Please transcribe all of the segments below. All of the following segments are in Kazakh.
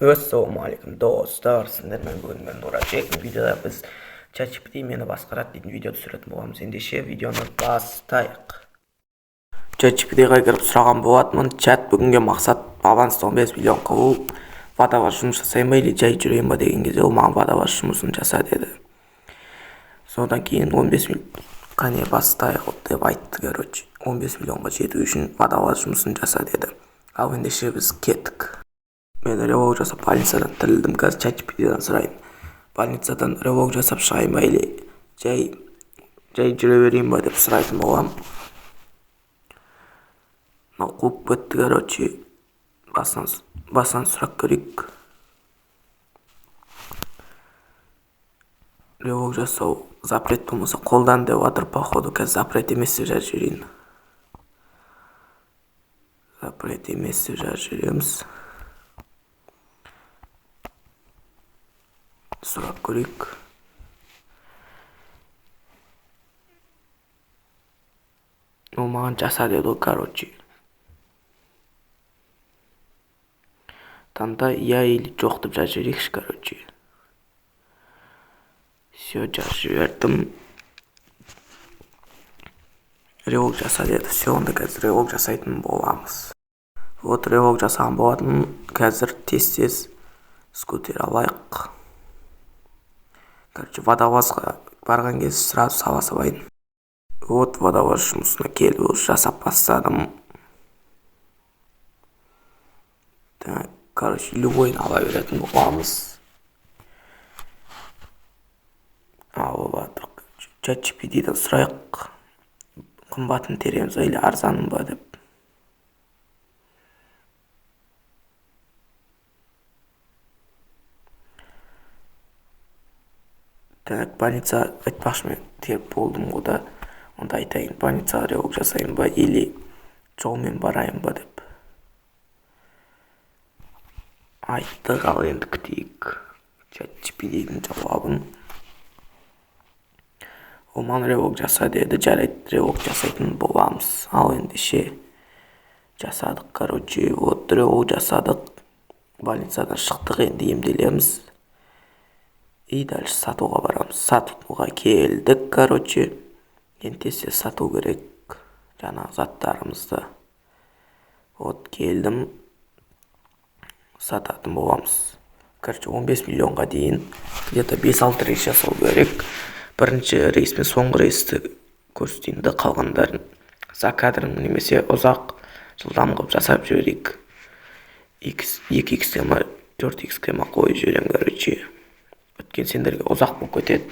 Ассалаумағалейкум, достар! Сіздермен бүгін мен, Нұрабек. Видеода біз ChatGPT мені басқарады дейтін видео түсіретін боламыз. Ендеше видеоны бастайық. ChatGPT-ға кіріп сұраған болатынмын: «Чат, бүгінге мақсат балансты 15 миллион қылу, водолаз жұмыс жасайын ба или жай жүрейін ба?» деген кезде, ол маған «водолаз жұмысын жаса» деді. Содан кейін 15 миллион, қане, бастайық деп айтты. Короче, 15 миллионға жету үшін водолаз жұмысын жаса деді. Ал ендеше біз кеттік. Мен ревок жасап, больницадан тірілдім. Қазір ChatGPT-дан сұрайын: больницадан ревок жасап шығайын ба или жай жүре берейін ба деп сұрайтын боламын. Мынау қуып кетті. Короче, басынан сұрап көрейік. Ревок жасау запрет болмаса, қолдан деп жатыр. Походу, қазір запрет емес деп жазып жіберейін. Запрет емес деп жазып жібереміз. Сұрап көрейік. Ол маған жаса деді ғой. Короче, таңда иә или жоқ деп жазып жіберейікші. Короче, все, жазып жібердім. Ревок жаса деді. Все, онда қазір ревок жасайтын боламыз. Вот, ревок жасаған болатын. Қазір тез тез скутер алайық. Короче, водолазға барған кезде сразу сала салайын. Вот, водолаз жұмысына келіп, уже жасап бастадым. Так, короче, любойын ала беретін боламыз. Алып жатырық. ChatGPT-ден сұрайық: қымбатын тереміз ба или арзанын ба деп. Так, больница айтпақшы, мен теріп болдым ғой да. Онда айтайын: больницаға ревок жасайын ба или жолмен барайын ба деп айттық. Ал енді күтейік ChatGPT-дің жауабын. Ол маған ревок жаса деді. Жарайды, ревок жасайтын боламыз. Ал ендеше жасадық. Короче, вот, ревок жасадық, больницадан шықтық. Енді емделеміз и дальше сатуға барамыз. Сатуға келдік. Короче, енді тез тез сату керек жаңағы заттарымызды. Вот, келдім, сататын боламыз. Короче, 15 миллионға дейін где-то 5-6 рейс жасау керек. Бірінші рейс пен соңғы рейсті көрсетейін да, қалғандарын за кадром немесе ұзақ, жылдам қылып жасап жіберейік. Екі икске ма, төрт икске ма қойып жіберемін. Короче, өйткені сендерге ұзақ болып кетеді,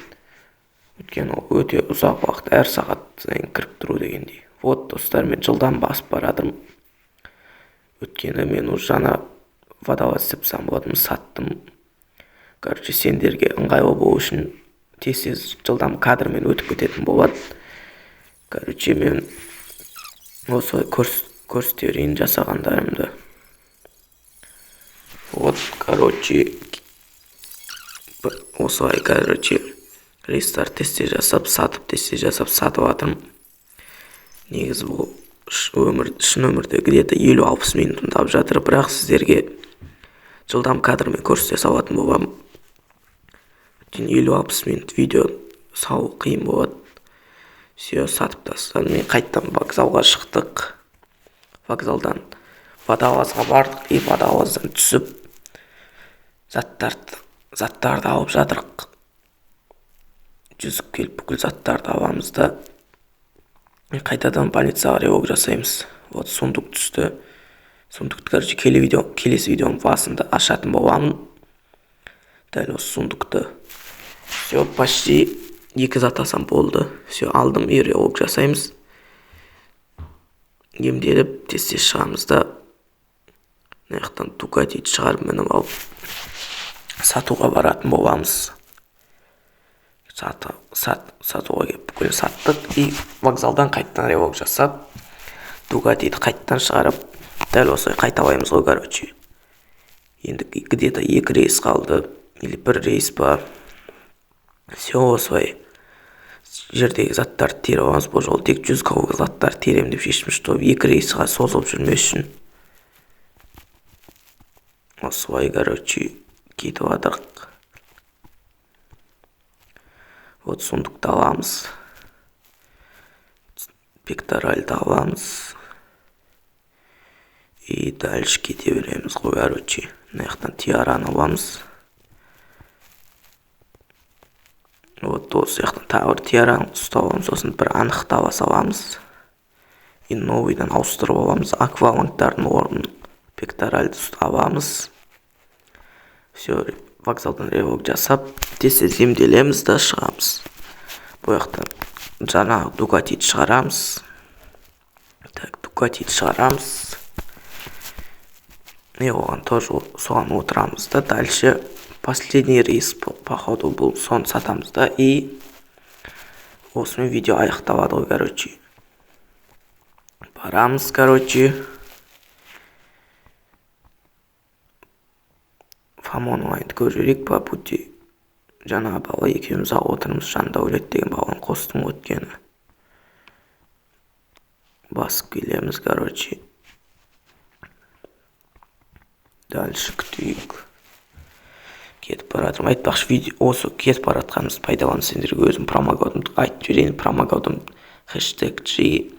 өйткені ол өте ұзақ уақыт, әр сағат сайын кіріп тұру дегендей. Вот, достар, мен жылдам басып бара жатырмын, өйткені мен уже жаңа водолаз істеп тастаған болатынмын, саттым. Короче, сендерге ыңғайлы болу үшін тез тез жылдам кадрмен өтіп кететін болады. Короче, мен осылай көрсете берейін жасағандарымды. Вот, короче, осылай. Короче, рейстар тез тез жасап, сатып, тез тез жасап, сатып жатырмын. Негізі бұл өмір, шын өмірде где-то 50-60 минутымды алып жатыр, бірақ сіздерге жылдам кадрмен көрсете салатын боламын, өйткені 50-60 минут видео салу қиын болады. Все, сатып тастадым. Мен қайтадан вокзалға шықтық, вокзалдан водолазға бардық и водолаздан түсіп, заттарды алып жатырық. Жүзіп келіп, бүкіл заттарды аламыз да, қайтадан больницаға ревок жасаймыз. Вот, сундук түсті. Сундукты, короче, келесі видеоның басында ашатын боламын дәл осы сундукты. Все, почти екі зат алсам болды. Все, алдым и ревок жасаймыз. Емделіп, тез тез шығамыз да, мына жақтан Дукатиді шығарып, мініп алып, сатуға баратын боламыз. Сатуға келіп, бүкіл саттық и вокзалдан қайтадан ревок жасап, Дугатиді қайтадан шығарып, дәл осылай қайталаймыз ғой. Короче, енді где-то екі рейс қалды или бір рейс па. Все, осылай жердегі заттарды теріп аламыз. Бұл жолы тек 100 заттарды теремін деп шештім, чтобы екі рейсқа созылып жүрмес үшін. Осылай, короче, кетіп жатырық. Вот, сундукты аламыз, пекторальды аламыз и дальше кете береміз ғой. Короче, мына жақтан тиараны аламыз. Вот, осы жақтан тағы бір тиараны ұстап аламыз, сосын бір анықты ала саламыз и новыйдан ауыстырып аламыз. Аквалангтардың орнын пекторальды аламыз. Все, вокзалдан рывок жасап, тез тез емделеміз да шығамыз. Бұл жақтан жаңағы Дугатиді шығарамыз. Так, Дугатиді шығарамыз и оған тоже, соған отырамыз да, дальше последний рейс, походу, бұл. Соны сатамыз да, и осымен видео аяқталады ғой. Короче, барамыз, короче, Фам Онлайнды көріп жіберейік по пути. Жаңағы бала екеуміз ақ отырмыз. Жандәулет деген баланы қостым өткені. Басып келеміз, короче, дальше күтейік. Кетіп бара жатырмын. Айтпақшы, видео осы кетіп бара жатқанымызды пайдаланып, сендерге өзім промокодымды айтып жіберейін. Промокодым #G.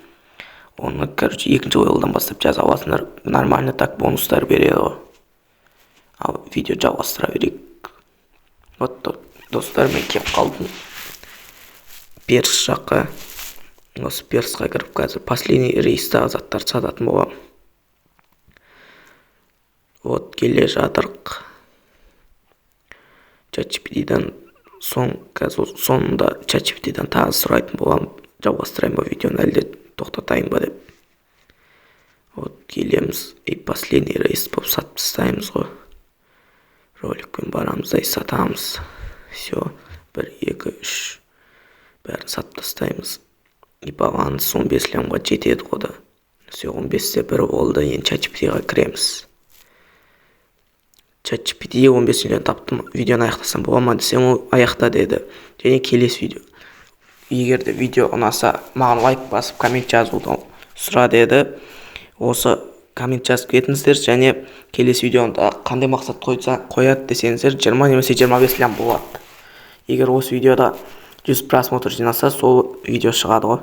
Оны, короче, екінші левелдан бастап жаза аласыңдар, нормально так бонустар береді ғой. Ал видео жалғастыра берейік. Вот, достар, мен келіп қалдым перс жаққа. Осы персқа кіріп, қазір последний рейстағы заттарды сататын боламын. Вот, келе жатырық. ChatGPT-дан соң, қазір соңында ChatGPT-дан тағы сұрайтын боламын, жалғастырайын ба видеоны, әлде тоқтатайын ба деп. Вот, келеміз и последний рейс болып сатып тастаймыз ғой. Роликпен барамыз да и сатамыз. Все, бір, екі, үш, бәрін сатып тастаймыз и баланс 15 лямға жетеді ғой да. Все, 15-те 1 болды. Енді ChatGPT-ға кіреміз. ChatGPT, 15 миллион таптым, видеоны аяқтасам бола ма десем, ол аяқта деді. Және келесі видео, егер де видео ұнаса, маған лайк басып, коммент жазуды сұра деді. Осы коммент жазып кетіңіздер. Және келесі видеода қандай мақсат қойса, қояды десеңіздер, 20 немесе 25 лям болады. Егер осы видеода 100 просмотр жинаса, сол видео шығады ғой.